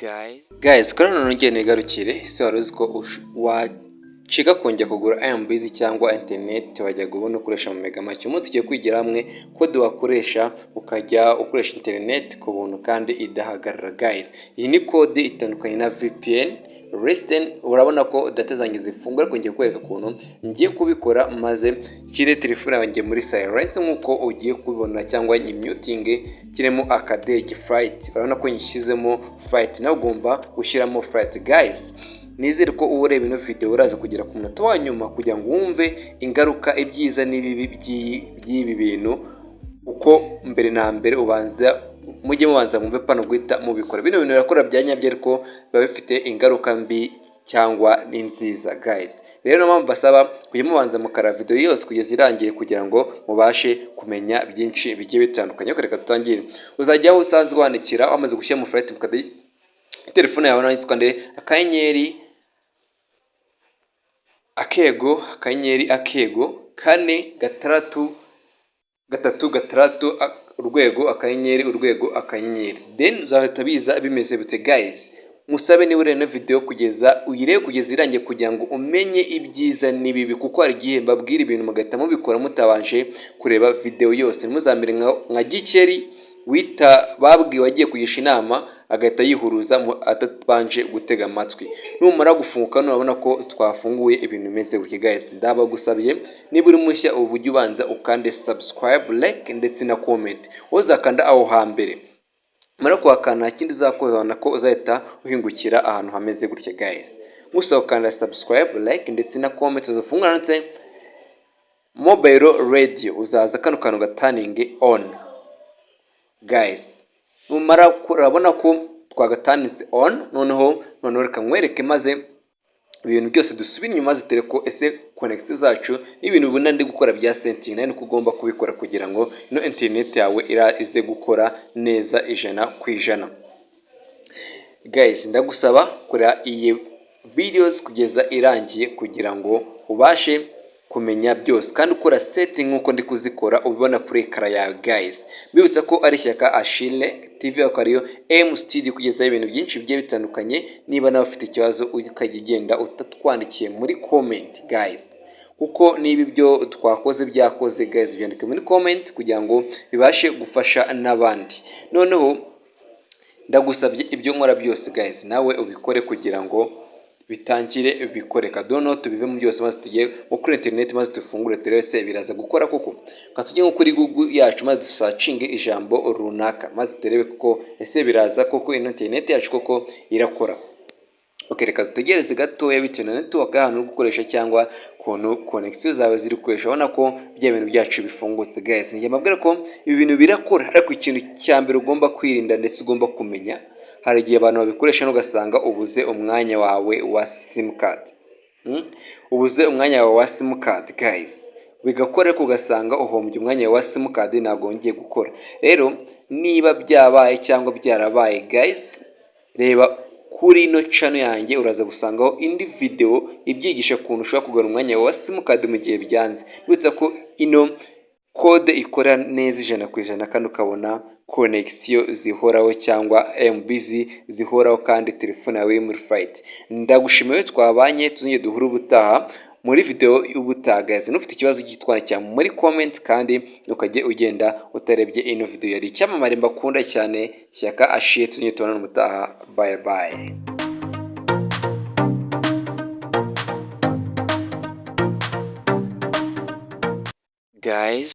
Guys, Guys, kuri none nongeye nigarukire. Ese wari uzi ko wacika kongera kugura MBs cyangwa internet wajyaga ubona ukoresha mu mega make? Umunsi tugiye kwigira hamwe code wakoresha ukajya ukoresha internet ku buntu kandi idahagarara. Guys, iyi ni code itandukanye na VPN. Listen, urabona ko data zanjye zifunguye, ariko ngiye kwereka ukuntu ngiye kubikora maze nshyire telefone yanjye muri silence nk'uko ugiye kubibona, cyangwa nyimutinge, kiremo akadege flight. Urabona ko nyishyizemo flight, nawe ugomba gushyiramo flight. Guys, nizere ko uba ureba ino video uraza kugera ku munota wa nyuma kugira ngo wumve ingaruka, ibyiza n'ibibi by'ibi bintu. Uko mbere na mbere ubanza mujye mubanza mwumve pano guhita mubikora. Bino bintu birakora bya nyabyo, ariko biba bifite ingaruka mbi cyangwa ni nziza. Guys, rero niyo mpamvu basaba kujya mubanza mukara video yose kugeza irangiye kugira ngo mubashe kumenya byinshi bigiye bitandukanye. Ariko reka dutangire. Uzajya aho usanzwe wandikira wamaze gushyira mu flight mukade telefone yawe, nanditswe nde? Akanyenyeri, akego, akanyenyeri, akego, 4, 6, 3, 6, urwego, akanyenyeri, urwego, akanyenyeri. Then uzahita biza bimeze bite? Guys, musabe niba ureba ino video kugeza uyirebe kugeza irangiye kugira ngo umenye ibyiza n'ibibi, kuko hari igihe mbabwira ibintu mugahita mubikora mutabanje kureba video yose. Ntimuzamere nka Gikeri wita babwiwe wagiye kugisha inama agahita yihuruza atabanje gutega amatwi. Numara gufunguka, nurabona ko twafunguye ibintu bimeze gutya. Guys, ndabagusabye, niba uri mushya ubu ujye ubanza ukande subscribe, like ndetse na comment. Wowe uzakanda aho hambere, mara kuhakanda nta kindi uzakora, ubona ko uzahita uhingukira ahantu hameze gutya. Guys, musaba gukanda subscribe, like ndetse na comment. Uzafungura ndetse mobile radio, uzaza kano kantu gaturninge on. Guys, numara urabona ko twagaturninze on. Noneho reka nkwereke maze ibintu byose dusubire inyuma, maze turebe ko ese connection zacu n'ibintu ubona ndi gukora bya setting nawe niko ugomba kubikora kugira ngo ino internet yawe ize gukora neza 100%. Guys, ndagusaba kureba iyi videos kugeza irangiye kugira ngo ubashe kumenya byose kandi ukora setting nk'uko ndi kuzikora ubibona kuri écran yawe. Guys, mbibutsa ko ari Ishyaka Ashile TV, akaba ariyo M Studio, kugezaho ibintu byinshi bigiye bitandukanye. Niba nawe ufite ikibazo, ukajya ugenda utatwandikiye muri comment, guys, kuko niba ibyo twakoze byakoze, guys, byandike muri comment kugira ngo bibashe gufasha n'abandi. Noneho ndagusabye, ibyo nkora byose, guys, nawe ubikore kugira ngo bitangire bikoreka. Dono tubivemo byose maze tujye nko kuri internet, maze dufungure turebe se biraza gukora koko. Reka tujye nko kuri Google yacu maze dusearchinge ijambo runaka, maze turebe koko ese biraza koko, ino internet yacu koko irakora. Ok, reka dutegereze gatoya bitewe na network y'ahantu uri gukoresha cyangwa ukuntu connection zawe ziri gukoresha. Urabona ko bya bintu byacu bifungutse. Guys, njye mbabwira ko ibi bintu birakora, ariko ikintu cya mbere ugomba kwirinda ndetse ugomba kumenya, hari igihe abantu babikoresha ugasanga ubuze umwanya wawe wa simukadi. Ubuze umwanya wawe wa simukadi, guys, bigakora ariko ugasanga uhombye umwanya wawe wa simukadi, ntabwo wongeye gukora. Rero niba byabaye cyangwa byarabaye, guys, reba kuri ino channel yanjye, uraza gusangaho indi video ibyigisha ukuntu ushobora kugura umwanya wa simukadi mu gihe byanze. Uretse ko ino code ikora neza 100% kandi ukabona connection zihoraho cyangwa MBs zihoraho kandi telefone yawe iri muri flight. Ndagushimiye twabanye, tuzongere duhure ubutaha muri video y'ubutaha. Guys, n'ufite ikibazo gitwandikira muri comment, kandi ukajye ugenda utarebye ino video. Yari icyamamare mbakunda cyane, Shyaka Ashiye. Tuzongere tubonane ubutaha. Bye bye. Guys.